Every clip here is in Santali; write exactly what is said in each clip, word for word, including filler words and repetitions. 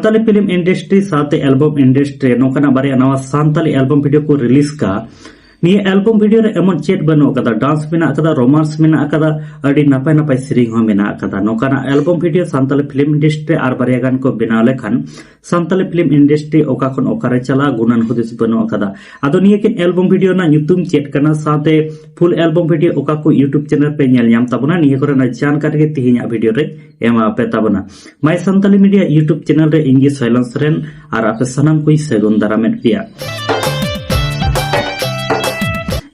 ᱥᱟᱱᱛᱟᱞᱤ film industry ᱥᱟᱶᱛᱮ album industry ᱱᱚᱝᱠᱟᱱᱟᱜ ᱵᱟᱨᱭᱟ ᱱᱟᱣᱟ ᱥᱟᱱᱛᱟᱞᱤ album video ᱠᱚ release ᱠᱟᱜᱼᱟ᱾ ᱱᱤᱭᱟᱹ album video ᱨᱮ ᱮᱢᱚᱱ ᱪᱮᱫ ᱵᱟᱹᱱᱩᱜ ᱟᱠᱟᱫᱟ, dance ᱢᱮᱱᱟᱜ ᱟᱠᱟᱫᱟ, romance ᱢᱮᱱᱟᱜ ᱟᱠᱟᱫᱟ, ᱟᱹᱰᱤ ᱱᱟᱯᱟᱭ ᱱᱟᱯᱟᱭ ᱥᱮᱨᱮᱧ ᱦᱚᱸ ᱢᱮᱱᱟᱜ ᱟᱠᱟᱫᱟ᱾ ᱱᱚᱝᱠᱟᱱᱟᱜ album video Santali film industry ᱟᱨ ᱵᱟᱨᱭᱟ ᱜᱟᱱ ᱠᱚ ᱵᱮᱱᱟᱣ ᱞᱮᱠᱷᱟᱱ ᱥᱟᱱᱛᱟᱞᱤ film industry ᱚᱠᱟ ᱠᱷᱚᱱ ᱚᱠᱟᱨᱮ ᱪᱟᱞᱟᱜᱼᱟ, ᱜᱩᱱᱟᱹᱱ ᱦᱩᱫᱤᱥ ᱵᱟᱹᱱᱩᱜ ᱟᱠᱟᱫᱟ᱾ ᱟᱫᱚ ᱱᱤᱭᱟᱹ ᱠᱤᱱ album video ᱨᱮᱱᱟᱜ ᱧᱩᱛᱩᱢ ᱪᱮᱫ ᱠᱟᱱᱟ, ᱥᱟᱶᱛᱮ full album video ᱚᱠᱟ ᱠᱚ YouTube channel ᱯᱮ ᱧᱮᱞ ᱧᱟᱢ ᱛᱟᱵᱚᱱᱟ, ᱱᱤᱭᱟᱹ ᱠᱚᱨᱮᱱᱟᱜ ᱡᱟᱱᱠᱟᱨᱤ ᱜᱮ ᱛᱮᱦᱮᱧᱟᱜ video ᱨᱮ ᱮᱢᱟ ᱯᱮ ᱛᱟᱵᱚᱱᱟ᱾ My Santali Media YouTube channel ᱨᱮ ᱤᱧ ᱜᱮ ᱥᱚᱭᱞᱚᱱ ᱥᱚᱨᱮᱱ ᱟᱨ ᱟᱯᱮ ᱥᱟᱱᱟᱢ ᱠᱚᱧ ᱥᱟᱹᱜᱩᱱ ᱫᱟᱨᱟᱢᱮᱫ ᱯᱮᱭᱟ᱾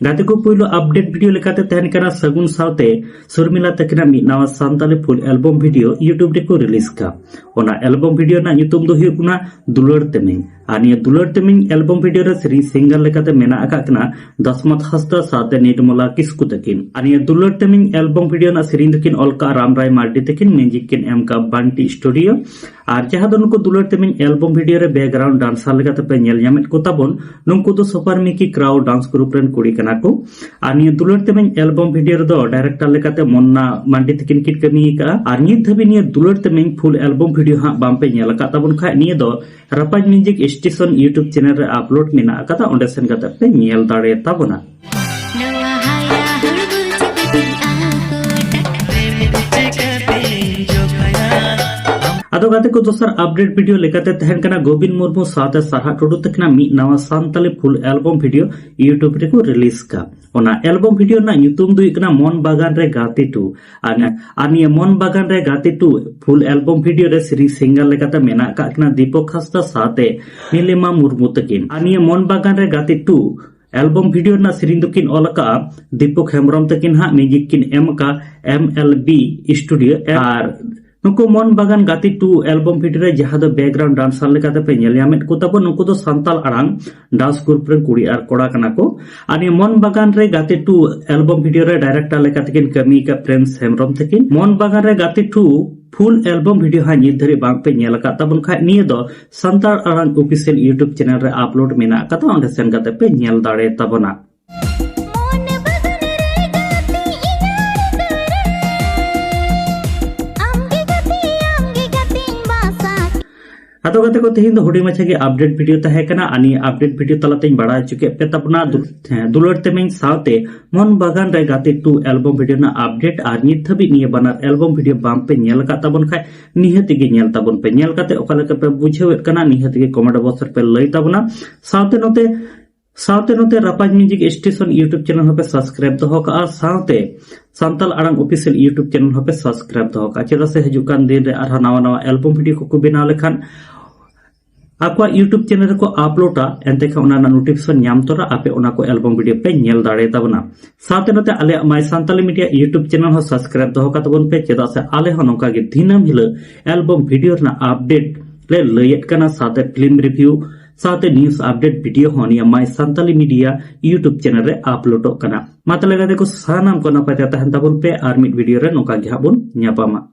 ᱜᱟᱛᱮ ᱠᱚ, ᱯᱩᱭᱞᱩ update video ᱞᱮᱠᱟᱛᱮ ᱛᱟᱦᱮᱱ ᱠᱟᱱᱟ ᱥᱟᱹᱜᱩᱱ ᱥᱟᱶᱛᱮ ᱥᱚᱨᱢᱤᱞᱟ ᱛᱟᱹᱠᱤᱱᱟᱜ ᱢᱤᱫ ᱱᱟᱣᱟ Santali full album video YouTube ᱨᱮᱠᱚ release ᱠᱟᱜᱼᱟ᱾ ᱚᱱᱟ album video ᱨᱮᱱᱟᱜ ᱧᱩᱛᱩᱢ ᱫᱚ ᱦᱩᱭᱩᱜ ᱠᱟᱱᱟ ᱫᱩᱞᱟᱹᱲ ᱛᱮᱢᱮᱧ᱾ ᱟᱨ ᱱᱤᱭᱟᱹ ᱫᱩᱞᱟᱹᱲ ᱛᱮᱢᱮᱧ album video ᱨᱮ ᱥᱮᱨᱮᱧ singer ᱞᱮᱠᱟᱛᱮ ᱢᱮᱱᱟᱜ ᱟᱠᱟᱫ ᱠᱤᱱᱟ ᱫᱟᱥᱢᱟᱛ ᱦᱟᱸᱥᱫᱟ ᱥᱟᱶᱛᱮ ᱱᱤᱨᱢᱚᱞᱟ ᱠᱤᱥᱠᱩ ᱛᱟᱹᱠᱤᱱ᱾ ᱟᱨ ᱱᱤᱭᱟᱹ ᱫᱩᱞᱟᱹᱲ ᱛᱮᱢᱮᱧ album video ᱨᱮᱱᱟᱜ ᱥᱮᱨᱮᱧ ᱫᱚᱠᱤᱱ ᱚᱞ ᱠᱟᱜᱼᱟ ᱨᱟᱢ ᱨᱟᱭ ᱢᱟᱨᱰᱤ ᱛᱟᱹᱠᱤᱱ, music ᱠᱤᱱ ᱮᱢ ᱠᱟᱜᱼᱟ ᱵᱟᱱᱴᱤ Studio᱾ ᱟᱨ ᱡᱟᱦᱟᱸ ᱫᱚ ᱱᱩᱠᱩ ᱫᱩᱞᱟᱹᱲ ᱛᱮᱢᱮᱧ album video ᱨᱮ background dancer ᱞᱮᱠᱟᱛᱮ ᱯᱮ ᱧᱮᱞ ᱧᱟᱢᱮᱫ ᱠᱚ ᱛᱟᱵᱚᱱ, ᱱᱩᱠᱩ ᱫᱚ ᱥᱚᱯᱟᱨ ᱢᱤᱠᱤ ᱠᱨᱟᱣ dance group ᱨᱮᱱ ᱠᱩᱲᱤ ᱠᱟᱱᱟ ᱠᱚ᱾ ᱟᱨ ᱱᱤᱭᱟᱹ ᱫᱩᱞᱟᱹᱲ ᱛᱮᱢᱮᱧ album video ᱨᱮᱫᱚ director ᱞᱮᱠᱟᱛᱮ ᱢᱚᱱᱱᱟ ᱢᱟᱱᱰᱤ ᱛᱟᱹᱠᱤᱱ ᱠᱤᱱ ᱠᱟᱹᱢᱤ ᱟᱠᱟᱫᱼᱟ᱾ ᱟᱨ ᱱᱤᱛ ᱫᱷᱟᱹᱵᱤᱡ ᱱᱤᱭᱟᱹ ᱫᱩᱞᱟᱹᱲ ᱛᱮᱢᱮᱧ full album video ᱦᱟᱸᱜ ᱵᱟᱝ ᱯᱮ ᱧᱮᱞ ᱟᱠᱟᱫ ᱛᱟᱵᱚᱱ ᱠᱷᱟᱡ, ᱱᱤᱭᱟᱹ ᱫᱚ ᱨᱟᱯᱟᱡᱽ Music Station YouTube channel ᱨᱮ upload ᱢᱮᱱᱟᱜ ᱟᱠᱟᱫᱟ, ᱚᱸᱰᱮ ᱥᱮᱱ ᱠᱟᱛᱮ ᱯᱮ ᱧᱮᱞ ᱫᱟᱲᱮ ᱛᱟᱵᱚᱱᱟ᱾ ᱱᱚᱣᱟ ᱦᱟᱭᱟ ᱦᱩᱲᱜᱩ ᱪᱤᱠᱟᱹᱛᱤᱧ ᱟᱹᱜᱩ ᱴᱟᱴᱠᱟ᱾ ᱟᱫᱚ ᱜᱟᱛᱮ ᱠᱚ, ᱫᱚᱥᱟᱨ update video ᱞᱮᱠᱟᱛᱮ ᱛᱟᱦᱮᱱ ᱠᱟᱱᱟ ᱜᱳᱵᱤᱱ ᱢᱩᱨᱢᱩ ᱥᱟᱶᱛᱮ ᱥᱟᱨᱦᱟᱫ ᱴᱩᱰᱩ ᱛᱟᱹᱠᱤᱱᱟᱜ ᱢᱤᱫ ᱱᱟᱣᱟ Santali full album video YouTube ᱨᱮᱠᱚ release ᱠᱟᱜᱼᱟ᱾ ᱚᱱᱟ album video ᱨᱮᱱᱟᱜ ᱧᱩᱛᱩᱢ ᱫᱚ ᱦᱩᱭᱩᱜ ᱠᱟᱱᱟ ᱢᱚᱱ ᱵᱟᱜᱟᱱ ᱨᱮ ᱜᱟᱛᱮ ᱴᱩ᱾ ᱟᱨ, ᱟᱨ ᱱᱤᱭᱟᱹ ᱢᱚᱱ ᱵᱟᱜᱟᱱ ᱨᱮ ᱜᱟᱛᱮ ᱴᱩ full album video ᱨᱮ ᱥᱮᱨᱮᱧ singer ᱞᱮᱠᱟᱛᱮ ᱢᱮᱱᱟᱜ ᱟᱠᱟᱫ ᱠᱤᱱᱟ ᱫᱤᱯᱚᱠ ᱦᱟᱸᱥᱫᱟ ᱥᱟᱶᱛᱮ ᱱᱤᱞᱤᱢᱟ ᱢᱩᱨᱢᱩ ᱛᱟᱹᱠᱤᱱ᱾ ᱟᱨ ᱱᱤᱭᱟᱹ ᱢᱚᱱ ᱵᱟᱜᱟᱱ ᱨᱮ ᱜᱟᱛᱮ ᱴᱩ album video ᱨᱮᱱᱟᱜ ᱥᱮᱨᱮᱧ ᱫᱚᱠᱤᱱ ᱚᱞ ᱟᱠᱟᱫᱼᱟ ᱫᱤᱯᱚᱠ ᱦᱮᱢᱵᱨᱚᱢ ᱛᱟᱹᱠᱤᱱ, ᱦᱟᱸᱜ music ᱠᱤᱱ ᱮᱢ ᱟᱠᱟᱫᱼᱟ M L B Studio᱾ ᱟᱨ ᱱᱩᱠᱩ ᱢᱚᱱ ᱵᱟᱜᱟᱱ ᱜᱟᱛᱮ ᱴᱩ album video ᱨᱮ ᱡᱟᱦᱟᱸ ᱫᱚ background dancer ᱞᱮᱠᱟᱛᱮ ᱯᱮ ᱧᱮᱞ ᱧᱟᱢᱮᱫ ᱠᱚ ᱛᱟᱵᱚᱱ, ᱱᱩᱠᱩ ᱫᱚ ᱥᱟᱱᱛᱟᱲ ᱟᱲᱟᱝ dance group ᱨᱮᱱ ᱠᱩᱲᱤ ᱟᱨ ᱠᱚᱲᱟ ᱠᱟᱱᱟ ᱠᱚ᱾ ᱟᱨ ᱱᱤᱭᱟᱹ ᱢᱚᱱ ᱵᱟᱜᱟᱱ ᱨᱮ ᱜᱟᱛᱮ ᱴᱩ album video ᱨᱮ director ᱞᱮᱠᱟᱛᱮ ᱠᱤᱱ ᱠᱟᱹᱢᱤ ᱟᱠᱟᱫ ᱯᱨᱤᱱᱥ ᱦᱮᱢᱵᱨᱚᱢ ᱛᱟᱹᱠᱤᱱ᱾ ᱢᱚᱱ ᱵᱟᱜᱟᱱ ᱨᱮ ᱜᱟᱛᱮ ᱴᱩ full album video ᱦᱟᱸᱜ ᱱᱤᱛ ᱫᱷᱟᱹᱨᱤᱡ ᱵᱟᱝ ᱯᱮ ᱧᱮᱞ ᱟᱠᱟᱫ ᱛᱟᱵᱚᱱ ᱠᱷᱟᱡ, ᱱᱤᱭᱟᱹ ᱫᱚ ᱥᱟᱱᱛᱟᱲ ᱟᱲᱟᱝ official YouTube channel ᱨᱮ upload ᱢᱮᱱᱟᱜ ᱟᱠᱟᱫᱟ, ᱚᱸᱰᱮ ᱥᱮᱱ ᱠᱟᱛᱮ ᱯᱮ ᱧᱮᱞ ᱫᱟᱲᱮ ᱛᱟᱵᱚᱱᱟ᱾ ᱢᱚᱱ ᱵᱟᱜᱟᱱ ᱨᱮ ᱜᱟᱛᱮ ᱤᱧ ᱟᱬᱜᱚ ᱨᱮ, ᱟᱢ ᱜᱮ ᱜᱟᱛᱮ, ᱟᱢ ᱜᱮ ᱜᱟᱛᱮᱧ ᱵᱟᱥᱟ᱾ ᱟᱫᱚ ᱜᱟᱛᱮ ᱠᱚ, ᱛᱮᱦᱮᱧ ᱫᱚ ᱦᱩᱰᱤᱧ ᱢᱟᱪᱷᱟ ᱜᱮ ᱟᱯᱰᱮᱴ ᱵᱷᱤᱰᱤᱭᱳ ᱛᱟᱦᱮᱸ ᱠᱟᱱᱟ᱾ ᱟᱨ ᱱᱤᱭᱟᱹ ᱟᱯᱰᱮᱴ ᱵᱷᱤᱰᱤᱭᱳ ᱛᱟᱞᱟᱛᱮᱧ ᱵᱟᱲᱟᱭ ᱦᱚᱪᱚ ᱠᱮᱫ ᱯᱮ ᱛᱟᱵᱚᱱᱟ ᱫᱩ-, ᱦᱮᱸ, ᱫᱩᱞᱟᱹᱲ ᱛᱮᱢᱮᱧ ᱥᱟᱶᱛᱮ ᱢᱚᱱ ᱵᱟᱜᱟᱱ ᱨᱮ ᱜᱟᱛᱮ ᱴᱩ ᱮᱞᱵᱚᱢ ᱵᱷᱤᱰᱤᱭᱳ ᱨᱮᱱᱟᱜ ᱟᱯᱰᱮᱴ᱾ ᱟᱨ ᱱᱤᱛ ᱫᱷᱟᱹᱵᱤᱡ ᱱᱤᱭᱟᱹ ᱵᱟᱱᱟᱨ ᱮᱞᱵᱚᱢ ᱵᱷᱤᱰᱤᱭᱳ ᱵᱟᱝ ᱯᱮ ᱧᱮᱞ ᱟᱠᱟᱫ ᱛᱟᱵᱚᱱ ᱠᱷᱟᱡ, ᱱᱤᱦᱟᱹᱛ ᱜᱮ ᱧᱮᱞ ᱛᱟᱵᱚᱱ ᱯᱮ᱾ ᱧᱮᱞ ᱠᱟᱛᱮ ᱚᱠᱟ ᱞᱮᱠᱟ ᱯᱮ ᱵᱩᱡᱷᱟᱹᱣᱮᱫ ᱠᱟᱱᱟ, ᱱᱤᱦᱟᱹᱛ ᱜᱮ ᱠᱚᱢᱮᱱᱴ ᱵᱚᱠᱥ ᱨᱮᱯᱮ ᱞᱟᱹᱭ ᱛᱟᱵᱚᱱᱟ᱾ ᱥᱟᱶᱛᱮ ᱱᱚᱛᱮ ᱥᱟᱶᱛᱮ ᱱᱚᱛᱮ ᱨᱟᱯᱟᱡᱽ ᱢᱤᱣᱡᱤᱠ ᱥᱴᱮᱥᱚᱱ YouTube ᱪᱮᱱᱮᱞ ᱦᱚᱸᱯᱮ ᱥᱟᱵᱥᱠᱨᱟᱭᱤᱵ ᱫᱚᱦᱚ ᱠᱟᱜᱼᱟ, ᱥᱟᱶᱛᱮ ᱥᱟᱱᱛᱟᱞ ᱟᱲᱟᱝ ᱚᱯᱷᱤᱥᱤᱭᱟᱞ YouTube ᱪᱮᱱᱮᱞ ᱦᱚᱸᱯᱮ ᱥᱟᱵᱥᱠᱨᱟᱭᱤᱵ ᱫᱚᱦᱚ ᱠᱟᱜᱼᱟ᱾ ᱪᱮᱫᱟᱜ ᱥᱮ ᱦᱤᱡᱩᱜ ᱠᱟᱱ ᱫᱤᱱ ᱨᱮ ᱟᱨᱦᱚᱸ ᱱᱟᱣᱟ ᱱᱟᱣᱟ ᱮᱞᱵᱚᱢ ᱵᱷᱤᱰᱤᱭᱳ ᱠᱚᱠᱚ ᱵᱮᱱᱟᱣ ᱞᱮᱠᱷᱟᱱ ᱟᱠᱚᱣᱟᱜ YouTube ᱪᱮᱱᱮᱞ ᱨᱮᱠᱚ ᱟᱯᱞᱳᱰᱟ, ᱮᱱᱛᱮ ᱠᱷᱟᱱ ᱚᱱᱟ ᱨᱮᱱᱟᱜ ᱱᱳᱴᱤᱯᱷᱤᱠᱮᱥᱚᱱ ᱧᱟᱢ ᱛᱚᱨᱟ ᱟᱯᱮ ᱚᱱᱟ ᱠᱚ ᱮᱞᱵᱚᱢ ᱵᱷᱤᱰᱤᱭᱳ ᱯᱮ ᱧᱮᱞ ᱫᱟᱲᱮ ᱛᱟᱵᱚᱱᱟ᱾ ᱥᱟᱶᱛᱮ ᱱᱚᱛᱮ ᱟᱞᱮᱭᱟᱜ ᱢᱟᱭ ᱥᱟᱱᱛᱟᱞᱤ ᱢᱤᱰᱤᱭᱟ YouTube ᱪᱮᱱᱮᱞ ᱦᱚᱸ ᱥᱟᱵᱥᱠᱨᱟᱭᱤᱵ ᱫᱚᱦᱚ ᱠᱟᱛᱟᱵᱚᱱ ᱯᱮ, ᱪᱮᱫᱟᱜ ᱥᱮ ᱟᱞᱮ ᱦᱚᱸ ᱱᱚᱝᱠᱟ ᱜᱮ ᱫᱤᱱᱟᱹᱢ ᱦᱤᱞᱳᱜ ᱮᱞᱵᱚᱢ ᱵᱷᱤᱰᱤᱭᱳ ᱨᱮᱱᱟᱜ ᱟᱯᱰᱮᱴ ᱞᱮ ᱞᱟᱹᱭᱮᱫ ᱠᱟᱱᱟ, ᱥᱟᱶᱛᱮ ᱯᱷᱤᱞᱢ ᱨᱤᱵᱷᱤᱭᱩ, ᱥᱟᱶᱛᱮ ᱱᱤᱭᱩᱡ ᱟᱯᱰᱮᱴ ᱵᱷᱤᱰᱤᱭᱳ ᱦᱚᱸ ᱱᱤᱭᱟᱹ ᱢᱟᱭ ᱥᱟᱱᱛᱟᱞᱤ ᱢᱤᱰᱤᱭᱟ YouTube ᱪᱮᱱᱮᱞ ᱨᱮ ᱟᱯᱞᱳᱰᱚᱜ ᱠᱟᱱᱟ᱾ ᱢᱟ ᱛᱟᱦᱞᱮ ᱜᱟᱛᱮ ᱠᱚ, ᱥᱟᱱᱟᱢ ᱠᱚ ᱱᱟᱯᱟᱭ ᱛᱮ ᱛᱟᱦᱮᱱ ᱛᱟᱵᱚᱱ ᱯᱮ, ᱟᱨ ᱢᱤᱫ ᱵᱷᱤᱰᱤᱭᱳ ᱨᱮ ᱱᱚᱝᱠᱟ ᱜᱮ ᱦᱟᱸᱜ ᱵᱚᱱ ᱧᱟᱯᱟᱢᱟ᱾